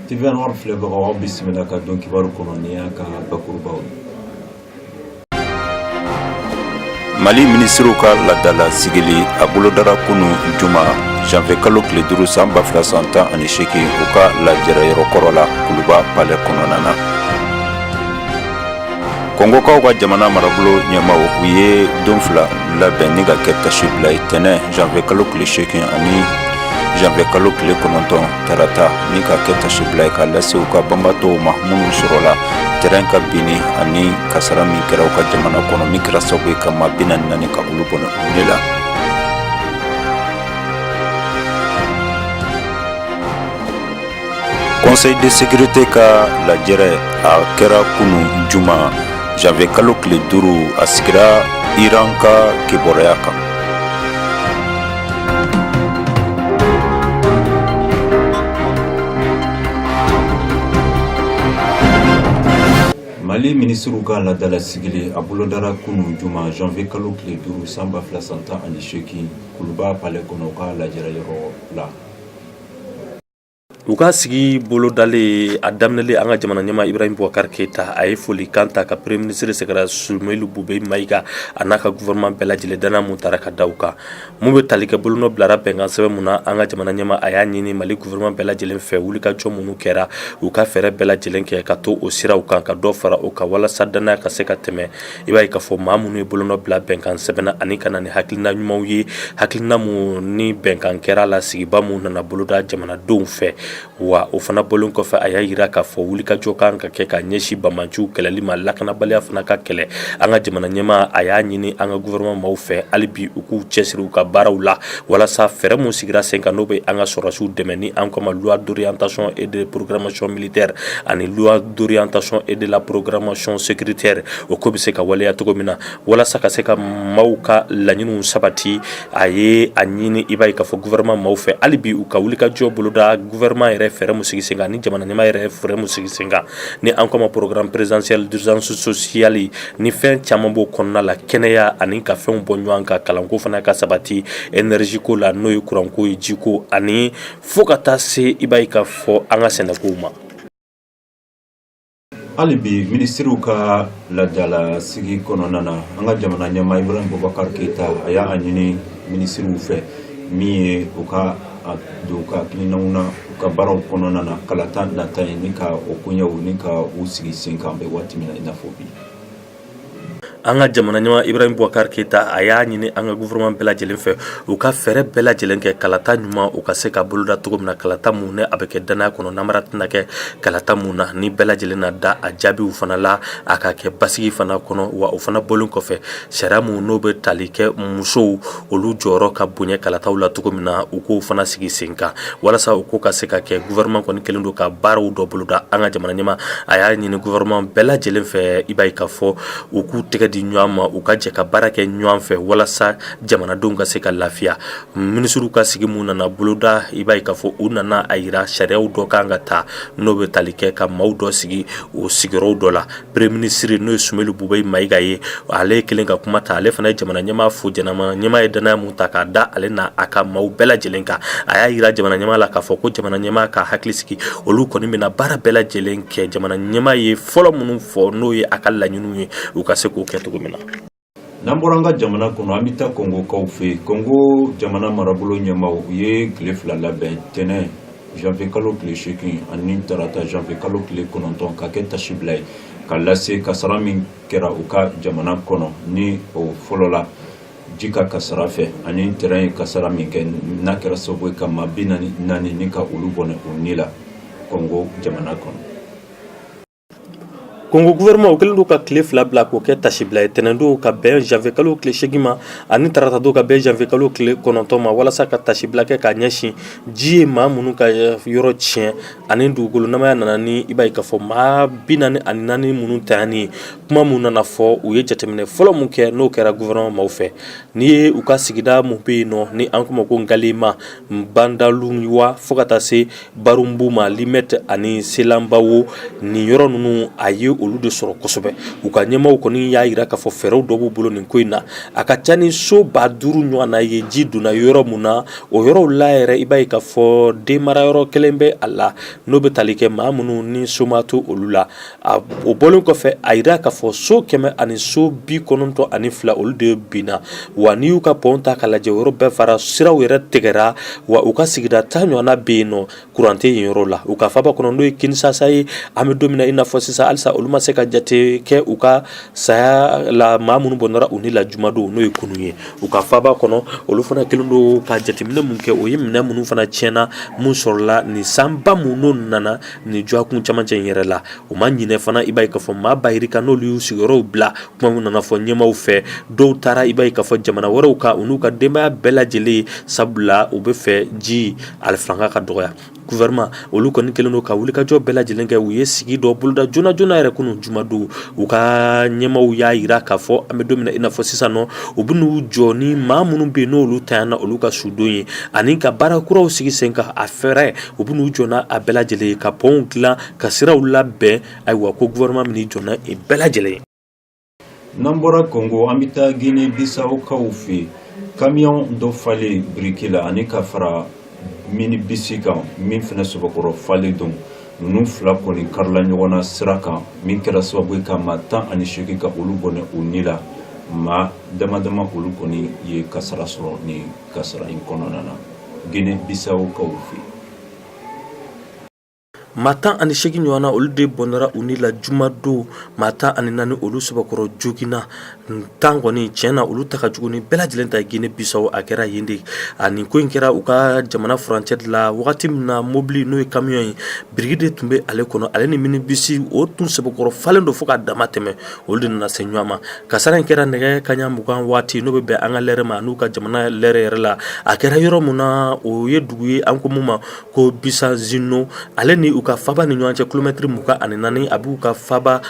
TV Anwar filɛbagaw, aw bisimila ka don kibaru kɔnɔ ni y'a ka bakurubaw ye. Mali minisiriw ka laadala sigili a bolodara kunu juma janvier kalo tile 5 san 2018, u ka lajɛrɛ yɔrɔ kɔrɔ la, Kuluba palais kɔnɔna na. Kɔngokaw ka jamana marabolo ɲɛmaw, u ye don 2 labɛn ni ka kɛ tasibila ye, tɛnɛ janvier kalo tile 8 ani janvier kalo tile 9 tarata, ni ka kɛ tasibila ye ka lase u ka banbatɔw ma minnu sɔrɔla terɛn ka binni ani kasara min kɛra u ka jamana kɔnɔ, min kɛra sababu ye ka maa 44 ka olu bɔnɛ u ni la. Conseil de sécurité ka lajɛrɛ a kɛra kunu juma janvier kalo tile 5, a sigira Iran ka kibaruya kan. Mali minisiriw ka laadala sigili a bolodara kunu juma janvier kalo tile 5 san 2018, Kuluba palais kɔnɔ, u ka lajɛrɛ yɔrɔ la. U ka sigi bolodalen a daminɛlen, an ka jamana ɲɛmaa Ibrahim Boubacar Keita, a ye foli kan ta ka premier ministre sɛgɛrɛ Soumeylou Boubèye Maïga a n'a ka gouvernement bɛɛ lajɛlen, danaya mun taara ka da u kan, mun bɛ tali kɛ bolonɔ bilara bɛnkan sɛbɛn mun na. An ka jamana ɲɛmaa a y'a ɲini Mali gouvernement bɛɛ lajɛlen fɛ, wulikajɔ minnu kɛra, u ka fɛɛrɛ bɛɛ lajɛlen kɛ ka to o siraw kan, ka dɔ fara o kan, walasa danaya ka se ka tɛmɛ. I b'a ye k'a fɔ maa minnu ye bolonɔ bila bɛnkan sɛbɛn na ani ka na ni hakilina ɲumanw ye, hakilina mun ni bɛnkan kɛra la, sigiba mun nana boloda jamanadenw fɛ. Wa o fana bɔlen kɔfɛ, a y'a jira k'a fɔ wulikajɔ kan ka kɛ ka ɲɛsin banbaanciw kɛlɛli ma, lakanabaliya fana ka kɛlɛ. An ka jamana ɲɛmaa a y'a ɲini an ka gouvernement maaw fɛ, hali bi u k'u cɛsiri u ka baaraw la, walasa fɛɛrɛ mun sigira sen kan, n'o bɛ an ka sɔrɔdasiw dɛmɛ, ni an k'a ma loi d'orientation et de programmation militaire ani loi d'orientation et de la programmation sécuritaire, o ko bɛ se ka waleya cogo min na, walasa ka se ka maaw ka laɲiniw sabati. A ye a ɲini, i b'a ye k'a fɔ gouvernement maaw fɛ, hali bi u ka wulikajɔ boloda, gouvernement yɛrɛ fɛɛrɛ mun sigi sen kan ni jamana ɲɛmaa yɛrɛ fɛɛrɛ mun sigi sen kan, ni an k'a ma programme présidentiel d'urgence sociale, ni fɛn caman b'o kɔnɔna la, kɛnɛya ani ka fɛnw bɔ ɲɔgɔn kan, kalanko fana ka sabati, énergie ko la, n'o ye kuranko ye, jiko, ani fo ka taa se, i b'a ye k'a fɔ an ka sɛnɛkow ma. Hali bi minisiriw ka laadala sigi kɔnɔna na, an ka jamana ɲɛmaa Ibrahim Boubacar Keita a y'a ɲini minisiriw fɛ min ye u ka a don u ka hakilinaw na u ka baaraw kɔnɔna na, kalata nata ye, ni ka o koɲɛw ni ka u sigi sen kan bɛ waati min na i n'a fɔ bi. An ka jamana ɲɛmaa Ibrahim Boubacar Keita a y'a ɲini an ka gouvernement bɛɛ lajɛlen fɛ, u ka fɛɛrɛ bɛɛ lajɛlen kɛ kalata ɲuman u ka se ka boloda cogo min na, kalata mun ni a bɛ kɛ danaya kɔnɔ, namara tɛna kɛ kalata mun na, ni bɛɛ lajɛlen na da a jaabiw fana la, a ka kɛ basigi fana kɔnɔ. Wa o fana bɔlen kɔfɛ, sariya mun n'o bɛ tali kɛ musow olu jɔyɔrɔ ka bonya kalataw la cogo min na, u k'o fana sigi sen kan, walasa u ko ka se ka kɛ. Gouvernement kɔni kɛlen don ka baaraw dɔ boloda. An ka jamana ɲɛmaa a y'a ɲini gouvernement bɛɛ lajɛlen fɛ, i b'a ye k'a fɔ u k'u tɛgɛ di ɲɔgɔn ma, u ka jɛ ka baara kɛ ɲɔgɔn fɛ, walasa jamanadenw ka se ka lafiya. Minisiriw ka sigi mun nana boloda, i b'a ye k'a fɔ u nana a yira sariyaw dɔ kan ka ta, n'o bɛ tali kɛ ka maaw dɔ sigi o sigiyɔrɔw dɔ la. Premier ministre, n'o ye Soumeylou Boubèye Maïga ye, ale kelen ka kuma ta, ale fana ye jamana ɲɛmaa fo, jamana ɲɛmaa ye danaya mun ta k'a da ale n'a a ka maaw bɛɛ lajɛlen kan. A y'a yira jamana ɲɛmaa la k'a fɔ ko jamana ɲɛmaa ka hakili sigi, olu kɔni bɛna baara bɛɛ lajɛlen kɛ jamana ɲɛmaa ye fɔlɔ minnu fɔ, n'o ye a ka laɲiniw ye, u ka se k'o kɛ cogo min na. N'an bɔra an ka jamana kɔnɔ, an bɛ taa Kɔngokaw fɛ yen. Kɔngo jamana marabolo ɲɛmaaw, u ye tile 2 labɛn, tɛnɛn janvier kalo tile 8 ani tarata janvier kalo tile 9, ka kɛ tasibila ye ka lase kasara min kɛra u ka jamana kɔnɔ, ni o fɔlɔla ji ka kasara fɛ ani terrain ye kasara min kɛ, n'a kɛra sababu ye ka maa 44 ni ka olu bɔnɛ u ni la Kɔngo jamana kɔnɔ. Kongo gouvernement o kɛlen don ka tile 2 bila k'o kɛ tasibila ye, tɛnɛndon ka bɛn janvier kalo tile 8 ma ani taratadon ka bɛn janvier kalo tile 9 ma, walasa ka tasibila kɛ k'a ɲɛsin ji ye maa minnu ka yɔrɔ tiɲɛ ani dugukolo namaya nana ni, i b'a ye k'a fɔ maa 44 minnu tanyani ye. Kuma mun nana fɔ, u ye jateminɛ fɔlɔ mun kɛ, n'o kɛra gouvernement maaw fɛ, n'i ye u ka sigida mun bɛ yen nɔ, ni an k'o ma ko Ngalema, Bandalungwa, fo ka taa se Barumbu ma, Limete ani Selambawo, nin yɔrɔ ninnu a ye olu olu de sɔrɔ kosɛbɛ. U ka ɲɛmaaw kɔni y'a jira k'a fɔ fɛɛrɛw dɔ b'u bolo nin ko in na. A ka ca ni so 5000 ɲɔgɔn na ye ji donna yɔrɔ min na, o yɔrɔw la yɛrɛ, i b'a ye k'a fɔ denmara yɔrɔ kelen bɛ a la, n'o bɛ tali kɛ maa minnu ni soma to olu la. O bɔlen kɔfɛ, a jira k'a fɔ so 192 olu de binna. Wa n'i y'u ka pɔn ta ka lajɛ, o yɔrɔ bɛɛ fara, siraw yɛrɛ tigɛra. Wa u ka sigida 10 ɲɔgɔnna bɛ yen nɔ, kuran tɛ yen yɔrɔ la. U ka faba kɔnɔ, n'o ye Kinsasa ye, an bɛ don min na i n'a fɔ sisan, halisa olu ma se ka jate kɛ u ka saya la, maa minnu bɔnɛra u ni la jumadon, n'o ye kunun ye. U ka faba kɔnɔ, olu fana kɛlen don ka jateminɛ mun kɛ, o ye minɛn minnu fana tiɲɛna, mun sɔrɔla nin sanba minnu nana nin dɔgɔkun camancɛ in yɛrɛ la. U ma ɲinɛ fana, i b'a ye k'a fɔ maa ba yirika n'olu y'u sigiyɔrɔw bila, kuma min nana fɔ ɲɛmaaw fɛ, dɔw taara, i b'a ye k'a fɔ jamana wɛrɛw kan, u n'u ka denbaya bɛɛ lajɛlen, sabula u bɛ fɛ ji ale fanga ka dɔgɔya. Gouvernement, olu kɔni kɛlen don ka wulikajɔ bɛɛ lajɛlen kɛ. U ye sigi dɔ boloda joona joona yɛrɛ kunun jumadon. U ka ɲɛmaaw y'a jira k'a fɔ an bɛ don min na i n'a fɔ sisan nɔ, u bɛ n'u jɔ ni maa minnu bɛ yen n'olu tanyana, olu ka sudon ye, ani ka baara kuraw sigi sen kan. A fɛɛrɛ, u bɛ n'u jɔ n'a bɛɛ lajɛlen ye, ka pɔnw dilan, ka siraw labɛn. Ayiwa, ko gouvernement bɛ n'i jɔ n'a bɛɛ lajɛlen ye. N'an bɔra Kongo, an bɛ taa Guinée Bissau-kaw fɛ yen. Kamiyɔn dɔ falen biriki la ani ka fara minibisi kan min fana sɛbɛkɔrɔ falen don, ninnu fila kɔni karila ɲɔgɔn na sira kan, min kɛra sababu ye ka maa 18 ka olu bɔnɛ u ni la. Maa dama dama olu kɔni ye kasara sɔrɔ nin kasara in kɔnɔna na Guinée Bissau-kaw fɛ yen. Maa 18 ɲɔgɔn na, olu de bɔnɛra u ni la jumadon. Maa 14, olu sɛbɛkɔrɔ joginna. 10 kɔni, tiɲɛ na, olu ta ka jugu ni bɛɛ lajɛlen ta. Guinée Bissau, a kɛra yen de. Ani ko in kɛra u ka jamana furancɛ de la, wagati min na mobili, n'o ye kamiyɔn ye, biriki de tun bɛ ale kɔnɔ, ale ni minibisi, o tun sɛbɛkɔrɔ falen don fo ka dama tɛmɛ, olu de nana se ɲɔgɔn ma. Kasara in kɛra nɛgɛ kaɲa 20 waati, n'o bɛ bɛn an ka lɛrɛ ma n'u ka jamana lɛrɛ yɛrɛ la. A kɛra yɔrɔ min na, o ye dugu ye an ko mun ma ko Bissazino. Ale ni u ka faba ni ɲɔgɔn cɛ, kilomɛtiri 24. A b'u ka faba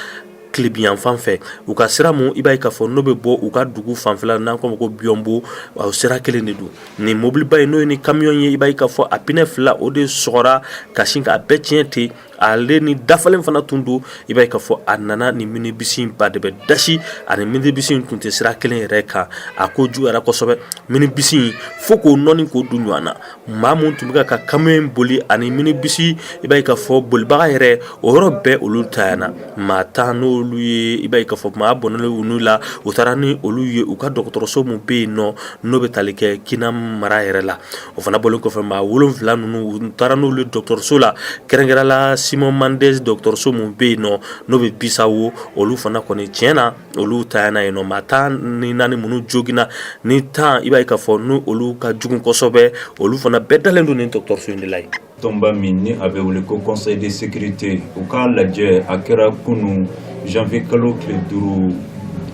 tilebinyanfan fɛ. U ka sira mun, i b'a ye k'a fɔ n'o bɛ bɔ u ka dugu fanfɛla, n'an k'a ma ko Biyɔnbo, o sira kelen de don. Nin mobiliba in, n'o ye ni kamiyɔn ye, i b'a ye k'a fɔ a pinɛ fila, o de sɔgɔra ka sin k'a bɛɛ tiɲɛ ten. Ale ni dafalen fana tun don. I b'a ye k'a fɔ a nana ni minibisi ba de bɛ dasi. Ani minibisi in tun tɛ sira kelen yɛrɛ kan. A ko juguyara kosɛbɛ. Minibisi in, fo k'o nɔɔni k'o dun ɲɔgɔn na. Maa mun tun bɛ ka kamiyɔn in boli ani minibisi, i b'a ye k'a fɔ bolibaga yɛrɛ, o yɔrɔ bɛɛ olu tanyana. Maa 10 n'olu ye, i b'a ye k'a fɔ maa bɔnɛlen olu la, u taara ni olu ye u ka dɔgɔtɔrɔso mun bɛ yen nɔ, n'o bɛ tali kɛ Kina mara yɛrɛ la. O fana bɔlen kɔfɛ, maa wolonwula ninnu, u taara n'olu ye dɔgɔtɔrɔso la, kɛrɛnkɛrɛn la Simon Mendes dɔgɔtɔrɔso mun bɛ yen nɔ, n'o bɛ Bisawo. Olu fana kɔni, tiɲɛ na, olu tanyana yen nɔ. Maa 14 minnu joginna ni 10, i b'a ye k'a fɔ n'u olu ka jugu kosɛbɛ, olu fana bɛɛ dalen don nin dɔgɔtɔrɔso in de la yen. Tɔnba min ni a bɛ wele ko Conseil de sécurité, u k'a lajɛ, a kɛra kunun janvier kalo tile 5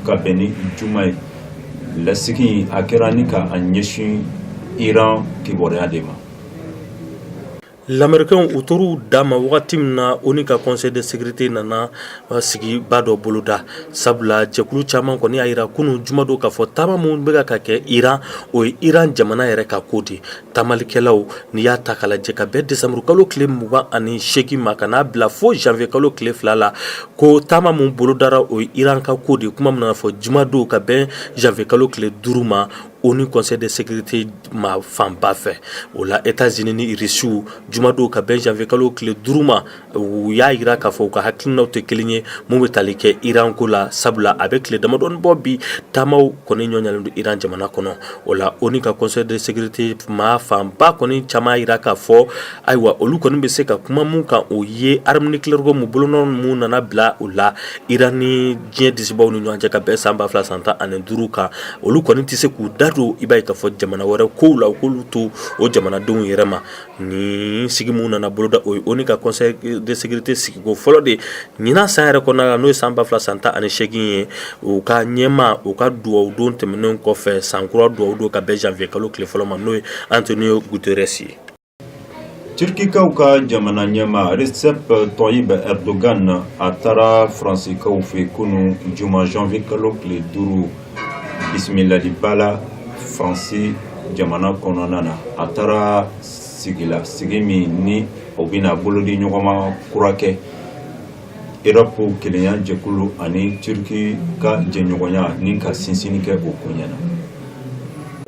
ka bɛn ni juma ye. Lasigi a kɛra ni ka a ɲɛsin Iran kibaruya de ma. Lamɛrikɛnw, u tor'u dan ma wagati min na ONU ka Conseil de sécurité nana sigiba dɔ boloda, sabula jɛkulu caman kɔni y'a jira kunun jumadon k'a fɔ taama minnu bɛ ka kɛ Iran, o ye Iran jamana yɛrɛ ka ko de. Taamalikɛlaw, n'i y'a ta k'a lajɛ, ka bɛn décembre kalo tile 28 ma ka n'a bila fo janvier kalo tile 2 la, ko taama min bolodara, o ye Iran ka ko de. Kuma min nana fɔ jumadon ka bɛn janvier kalo tile 5 ma, ONU Conseil de sécurité ma fanba fɛ, o la États-Unis ni Russiw, jumadon ka bɛn janvier kalo tile 5 ma, u y'a jira k'a fɔ u ka hakilinaw tɛ kelen ye mun bɛ tali kɛ Iran ko la, sabula a bɛ tile damadɔni bɔ bi, taamaw kɔni ɲɔɲalen don Iran jamana kɔnɔ. O la ONU ka Conseil de sécurité maa fanba kɔni caman y'a jira k'a fɔ, ayiwa, olu kɔni bɛ se ka kuma mun kan, o ye arme nucléaire ko mun bolonɔ mun nana bila o la Iran ni diɲɛ disibaw ni ɲɔgɔn cɛ ka bɛn san 2015 kan. Olu kɔni tɛ se k'u da don, i b'a ye k'a fɔ jamana wɛrɛ kow la, u k'olu to o jamanadenw yɛrɛ ma. Ni sigi mun nana boloda, o ye ONU ka Conseil de sécurité sigiko fɔlɔ de ɲinan san yɛrɛ kɔnɔna la, n'o ye san 2018 ye. U ka ɲɛma, u ka dugawu don tɛmɛnen kɔfɛ, san kura dugawu don ka bɛn janvier kalo tile fɔlɔ ma, n'o ye Antonio Guterres ye. Turkikaw ka jamana ɲɛmaa Recep Tayyip Erdogan, a taara Faransikaw fɛ kunun juma janvier kalo tile 5, bisimilaliba la Faransi jamana kɔnɔna na. A taara sigi la, sigi min ni o bɛna bolodi ɲɔgɔnma kura kɛ. Europe kelenya jɛkulu ani Turki ka jɛɲɔgɔnya ni ka sinsinni kɛ o koɲɛ na.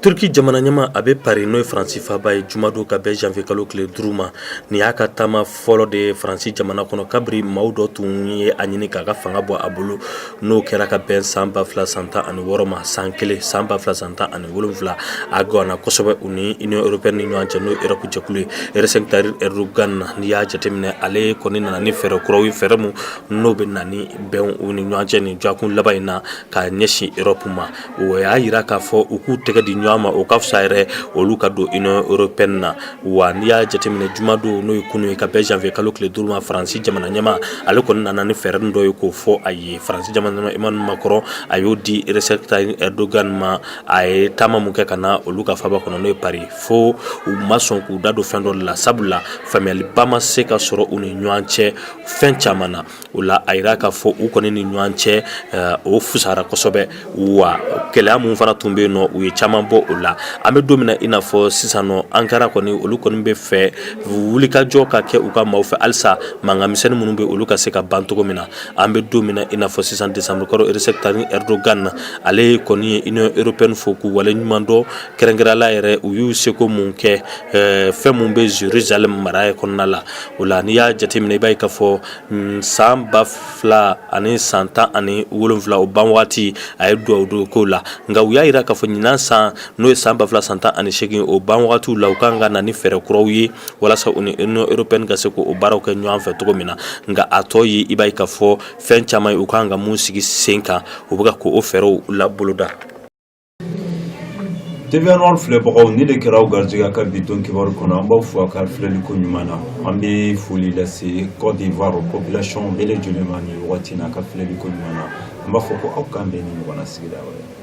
Turki jamana ɲɛmaa a bɛ Paris, n'o ye Faransi faaba ye, jumadon ka bɛn janvier kalo tile 5 ma. Nin y'a ka taama fɔlɔ de ye Faransi jamana kɔnɔ kabiri maaw dɔ tun ye a ɲini k'a ka fanga bɔ a bolo, n'o kɛra ka bɛn san 2016 ma. San kelen, san 2017, a ganna kosɛbɛ u ni Union européenne ni ɲɔgɔn cɛ, n'o ye Europe jɛkulu ye. Recep Tayyip Erdogan, n'i y'a jateminɛ, ale kɔni nana ni fɛɛrɛ kuraw ye, fɛɛrɛ mun n'o bɛ na ni bɛn u ni ɲɔgɔn cɛ nin dɔgɔkun laban in na ka ɲɛsin Europe ma. O y'a jira k'a fɔ u k'u tɛgɛ di ɲɔgɔn ma, o ka fisa yɛrɛ olu ka don Union européenne na. Wa n'i y'a jateminɛ, jumadon, n'o ye kunun ye, ka bɛn janvier kalo tile 5 ma, Faransi jamana ɲɛmaa, ale kɔni nana ni fɛɛrɛ dɔ ye k'o fɔ a ye. Faransi jamana ɲɛmaa Emmanuel Macron, a y'o di Recep Tayyip Erdogan ma. A ye taama mun kɛ ka na olu ka faaba kɔnɔ, n'o ye Paris, fo u ma sɔn k'u da don fɛn dɔ la, sabula faamuyaliba ma se ka sɔrɔ u ni ɲɔgɔn cɛ fɛn caman na. O la, a jira k'a fɔ u kɔni ni ɲɔgɔn cɛ, o fusara kosɛbɛ. Wa gɛlɛya mun fana tun bɛ yen nɔ, u ye caman bɔ o la. An bɛ don min na i n'a fɔ sisan nɔ, Ankara kɔni, olu kɔni bɛ fɛ wulikajɔ ka kɛ u ka maaw fɛ halisa, mankan misɛnnin minnu bɛ, olu ka se ka ban cogo min na. An bɛ don min na i n'a fɔ sisan, décembre kalo, Recep Tayyip Erdogan, ale kɔni ye Union européenne fo k'u waleɲuman dɔn, kɛrɛnkɛrɛnnenya la yɛrɛ u y'u seko mun kɛ fɛn mun bɛ Jérusalem mara kɔnɔna la. O la, n'i y'a jateminɛ, i b'a ye k'a fɔ san 2017, o ban waati, a ye dugawu don ko la. Nka u y'a jira k'a fɔ ɲinan san, n'o ye san 2018, o ban waatiw la, u kan ka na ni fɛɛrɛ kuraw ye walasa u ni Union européenne ka se k'o baaraw kɛ ɲɔgɔn fɛ cogo min na. Nka a tɔ ye, i b'a ye k'a fɔ fɛn caman ye u kan ka mun sigi sen kan, u bɛ ka k'o fɛɛrɛw laboloda. TV Noir filɛbagaw, ni de kɛra aw garijɛgɛ ka bi don kibaru kɔnɔ. An b'aw fo a ka filɛliko ɲuman na. An bɛ foli lase Côte d'Ivoire population bɛɛ lajɛlen ma nin wagati na, a ka filɛliko ɲuman na. An b'a fɔ ko aw k'an bɛn ni ɲɔgɔn na sigida wɛrɛ.